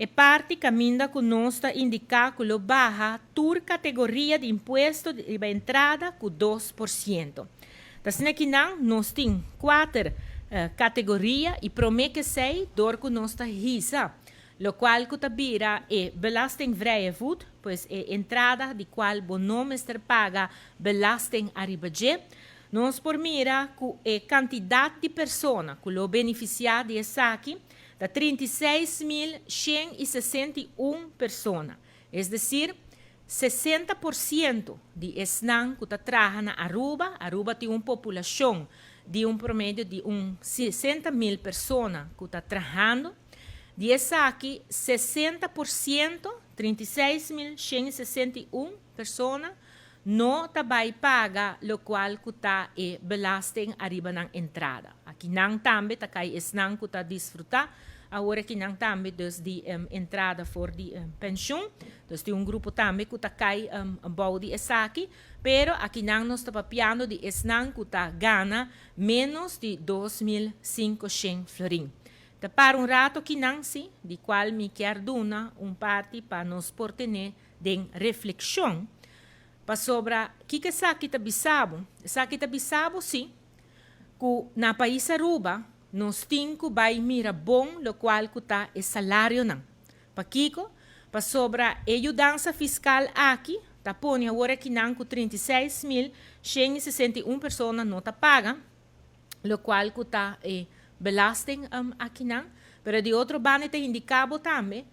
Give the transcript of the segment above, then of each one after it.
E parti kaminda ku nos ta indiká ku lo baha tur kategoria di impuesto riba entrada ku 2%. Ta asina kinan nos tin kuater kategoria i promé ku esei dor ku nos ta hisa lokual ku ta bira e belastingvrije voet, pues e entrada di kual bo no mester paga belasting ariba dje. Nos por mira ku e kantidat di persona ku lo benefisiá di esaki ta 36.161 persona. Es desir, 60% di esnan ku ta traha na Aruba. Aruba tin un populashon di un promedio di un 60.000 persona ku ta trahando. Di esaki, 60%, 36.161 persona, no ta bai paga lokual ku ta e belasting ariba nan entrada. Akinan tambe ta kai esnan ku ta disfrutá awor akinan tambe dus di entrada for di penshun. Dus tin un grupo tambe ku ta kai bou di esaki, pero akinan nos ta papiando di esnan ku ta gana ménos di 2500 florin. Ta para un rato akinan si, di kual mi kier duna un parti pa nos por tene den reflekshon, pasobra kiko esaki ta bisa bo? Esaki ta bisa bo si, ku na pais Aruba nos tin ku bai mira bon lokual ku ta e salarionan. Pakiko? Pasobra e yudansa fiskal aki ta pone awor akinan ku 36.161 persona no ta paga lokual ku ta e belasting akinan. Pero di otro banda e ta indiká bo tambe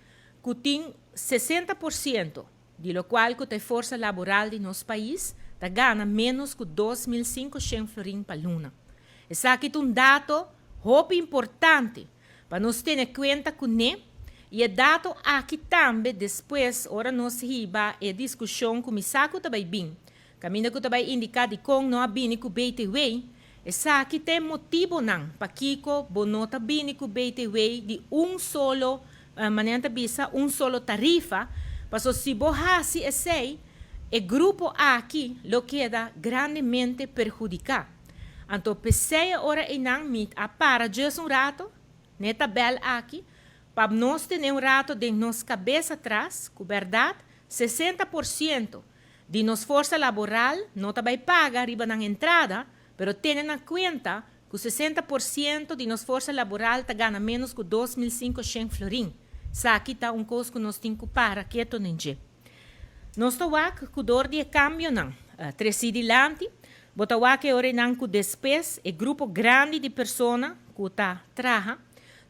ku tin 60% di lokual ku ta e forsa laboral di nos pais ta gana ménos ku 2500 florin pa luna. Esaki ta un dato hopi importante pa nos tene kuenta kuné i e dato aki tambe despues ora nos hiba e diskushon ku mi sa ku ta bai bin, kaminda ku ta bai indiká dikon no a bini ku BTW, esaki ta e motibonan pakiko bo no ta bini ku BTW di un solo, manera nan ta bisa, un solo tarifa, paso si bo hasi esei e grupo aki lo keda grandemente perhudiká. Anto p'esei e ora einan mi a para djes un rato n'e tabèl aki pa nos tene un rato den nos kabes atras ku bèrdat 60% di nos forsa laboral no ta bai paga riba nan entrada, pero tene na kuenta ku 60% di nos forsa laboral ta gana ménos ku 2500 florin. Esaki ta un kos ku nos tin ku para keto den dje. Nos ta wak ku dor di e kambionan tresí dilanti, bo ta wak e ora einan ku despues e grupo grandi di persona ku ta traha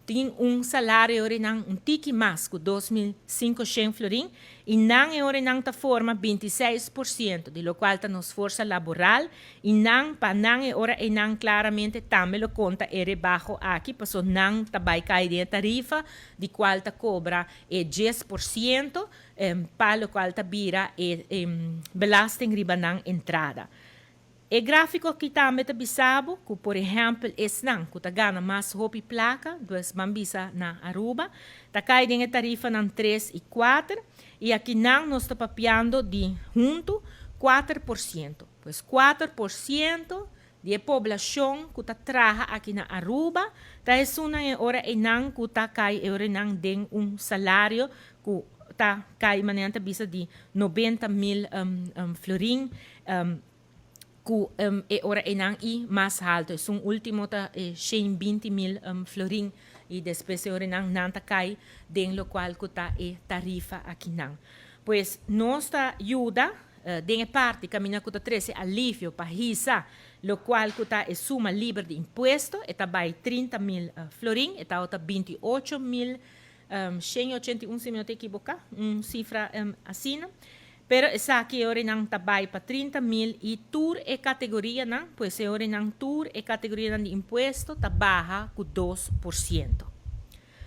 tin un salario e ora einan un tiki mas ku 2500 florin i nan e ora einan ta forma 26% di lokual ta nos forsa laboral i nan pa nan e ora einan klaramente tambe lo konta e rebaho aki paso nan ta bai kai den e tarifa di kual ta kobra e 10% pa lokual ta bira e belasting riba nan entrada. E gráfiko aki tambe ta bisa bo ku por ehèmpel esnan ku ta gana mas hopi plaka, dus ban bisa na Aruba, ta kai den e tarifanan tres i kuater i akinan nos ta papiando di huntu 4%. Pues 4% di e poblashon ku ta traha aki na Aruba ta esunnan e ora einan ku ta kai e ora einan den un salario ku ta kai manera nan ta bisa di 90.000 florin ku e ora einan i mas haltu. Esun último ta e 120.000 florin i despues e ora einan nan ta kai den lokual ku ta e tarifa akinan. Pues nos ta yuda den e parti kaminda ku ta trese alivio pa hisa lokual ku ta e suma liber di impuesto, e ta bai 30.000 florin, e tabata 28.181 si mi no ta ekiboká, un sifra asina. Pero esaki e ora nan ta bai pa 30.000 i tur e kategorianan, pues e ora nan tur e kategorianan di impuesto ta baha ku 2%.